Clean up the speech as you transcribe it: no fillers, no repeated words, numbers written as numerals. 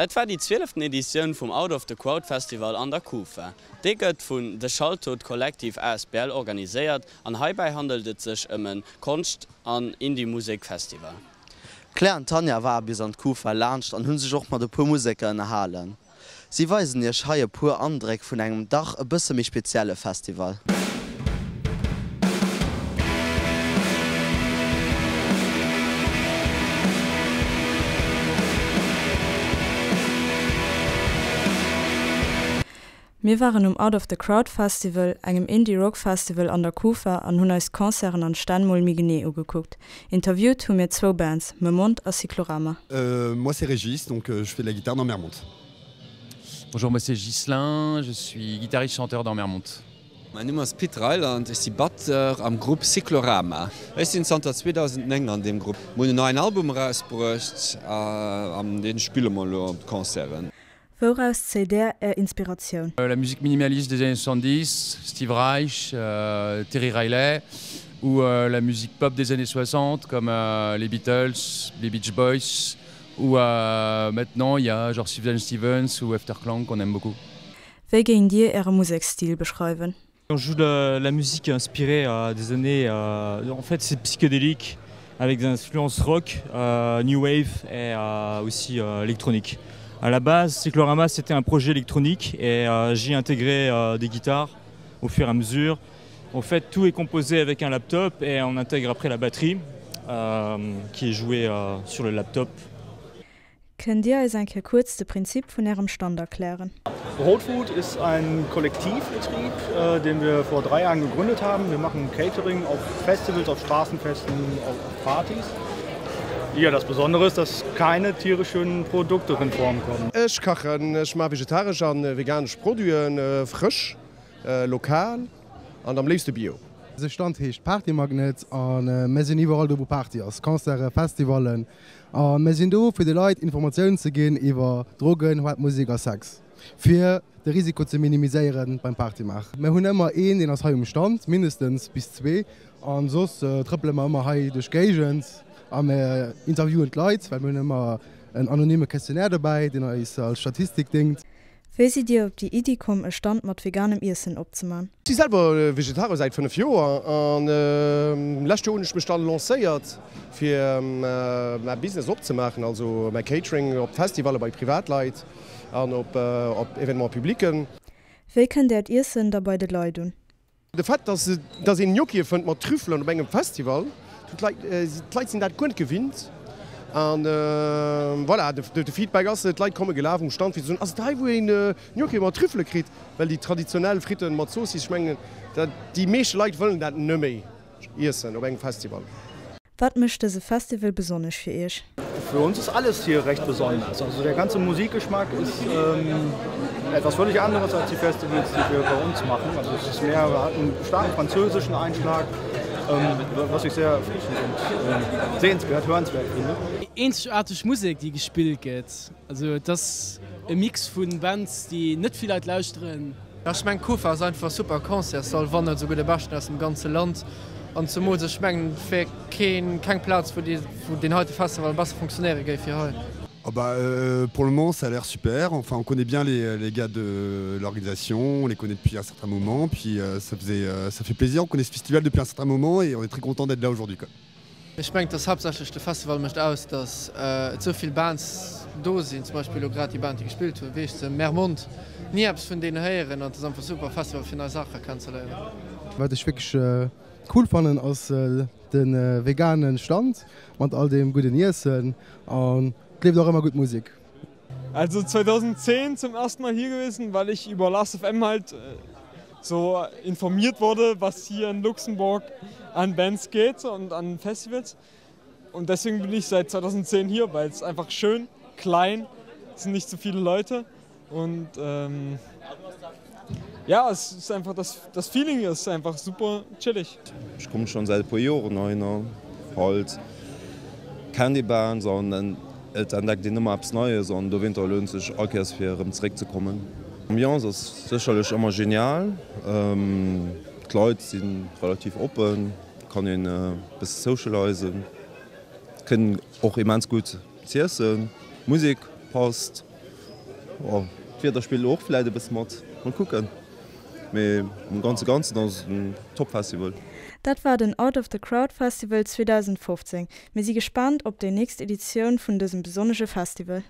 Et war déi zwieleften Editioun vum Out of the Crowd Festival an der Kufa. Dee gëtt vun The Schalltot Collective asbl organiséiert an heibäi handelt et sech ëm en Konscht an Indie-Musek Festival. D'Claire an d'Tanja ware bis an d'Kufa laanscht an hu sech och mat e puer Museker ënnerhalen. Si weisen iech hei e puer Andréck vun engem dach e bësse méi spezielle Festival. Mir waren um Out of the Crowd Festival, engem Indie Rock Festival an der Kufa an hunn eis d'Concerten an d'Stänn mol méi genee ugekuckt. Interviewt hu mir zwou Bands, Mermonte a Cyclorama. Moi c'est Régis, donc je fais de la guitare dans Mermonte. Bonjour, moi c'est Ghislain, je suis guitariste chanteur dans Mermonte. Mäin Numm ass Pit Reiland, ech si Batteur am Grupp Cyclorama. Ech sinn zanter 2009 an deem Grupp. Mir hunn en neien Album erausbruecht an dee spille mer elo op de Concerten. Wouraus zéit Där Är Inspiratioun? La musique minimaliste des années 70, Steve Reich, Terry Riley, ou la musique pop des années 60 comme les Beatles, les Beach Boys, ou maintenant il y a genre Sufjan Stevens ou Efterklang qu'on aime beaucoup. Wéi géingt Dir Äre Museksstil beschreiwen? On joue de la musique inspirée des années en fait c'est psychédélique avec des influences rock, new wave et aussi électronique. À la base, Cyclorama c'était un projet électronique et j'y ai intégré des guitares au fur et à mesure. En fait, tout est composé avec un laptop et on intègre après la batterie qui est jouée sur le laptop. Kënnt Dir eis eng Kéier kuerz de Prinzip vun Ärem Stand erklären? Rotfood ist ein Kollektivbetrieb, den wir vor drei Jahren gegründet haben. Wir machen Catering auf Festivals, auf Straßenfesten, auf Partys. Ja, das Besondere ist, dass keine tierischen Produkte drin vorkommen. Ech kachen, ech maache vegetaresch an veganesch Produiten, frësch, lokal an am léifste bio. Eise Stand heescht Partymagnet a mir sinn iwwerall do wou Party ass, Concerten, Festivallen. A mir sinn do fir de Leit Informatiounen ze ginn iwwer Drogen, haart Musek a Sex, fir de Risiko ze minimiséiere beim Party maachen. Mir hunn ëmmer een, deen ass hei um Stand, mindestens bis zwee, a soss trëppele mer ëmmer hei duerch d'Géigend a mir interviewen d'Leit, well mir hunn ëmmer en anonyme Questionnaire dobäi, deen eis als Statistik déngt. Wéi sidd Dir op déi Iddi komm e Stand mat veganem Iessen opzeman? Ech si selwer Vegetarier säit 5 Joer an lescht Joer hunn ech mech dann lancéiert fir mäi Business opzemaachen, also mäi Catering op Festivalle bei Privatleit an op Événements publics. Wéi kënnt Äert Iessen da bei de Leit un? De Fait, dass dass een Gnocchie fënnt mat Trüffelen op engem Festival, d'Leit d'Leit sinn dat guer net gewinnt. An voilà, de Feedback ass, d'Leit komme gelaf um Stand fir ze soen, ass et hei wou een Gnocchie mat Trüffele kritt? Well déi traditionell Fritten mat Zoossiss, ech mengen, déi meeschte Leit wëllen dat neméi iessen op engem Festival. Wat mécht dëse Festival besonnesch fir Iech? Für uns ist alles hier recht besonders. Also der ganze Musikgeschmack ist ähm, etwas völlig anderes als die Festivals, die wir bei uns machen. Also es ist mehr, wir hatten einen starken französischen Einschlag, ähm, was ich sehr erfrischend und ähm, sehenswert, hörenswert finde. Eenzegaarteg Musek déi gespillt gëtt. Also et ass e Mix vu Bands déi net vill Leit lauschteren. Ech mengen Kufa ass einfach super Concertssall, wann net esouguer de beschten aus dem ganze Land. An zemools ech mengen et wär keen keng Plaz wou déi wou deen heite Festival besser funktionéiere géif wéi hei. Oh bah pour le moment ça a l'air super, enfin on connaît bien les les gars de l'organisation, on les connaît depuis un certain moment, puis ça faisait ça fait plaisir, on connaît ce festival depuis un certain moment et on est très content d'être là aujourd'hui quoi. Ech mengen dass haaptsächlech de Festival mécht aus dass et sou vill Bands do sinn, zum Beispill elo grad déi Band déi gespillt huet, wéi heescht se, Mermonte, ni eppes vun deenen héieren an et ass einfach super Festival fir nei Saache kennenzeléieren. Wat ech wierklech cool fannen ass de veganen Stand mat all deem gudden Iessen an et leeft och ëmmer gutt Musek. Also 2010 zum ersten Mal hier gewesen, weil ich über Last FM halt so informiert wurde, was hier in Luxemburg an Bands geht und an Festivals. Und deswegen bin ich seit 2010 hier, weil es einfach schön, klein, es sind nicht so viele Leute und ähm, ja, es ist einfach das, das Feeling ist einfach super chillig. Ech kommen schon säit e puer Joren heihinner, halt kennt ee Bands an et entdeckt een ëmmer eppes Neies an dowéinter lount sech all Kéiers fir erëm zeréck ze kommen. D'Ambiance ass sécherlech ëmmer genial, d'Leit si relativ oppen, kann een e bësse socialisen, kënnt och immens gutt z'iessen, d'Musek passt. Jo, d'Wieder spillt och vläit e bësse mat. Mol kucken. Mee am ganze Ganzen ass et en Top Festival. Dat war den Out of the Crowd Festival 2015. Mir si gespaant op déi nächst Editioun vun dësem besonnege Festival.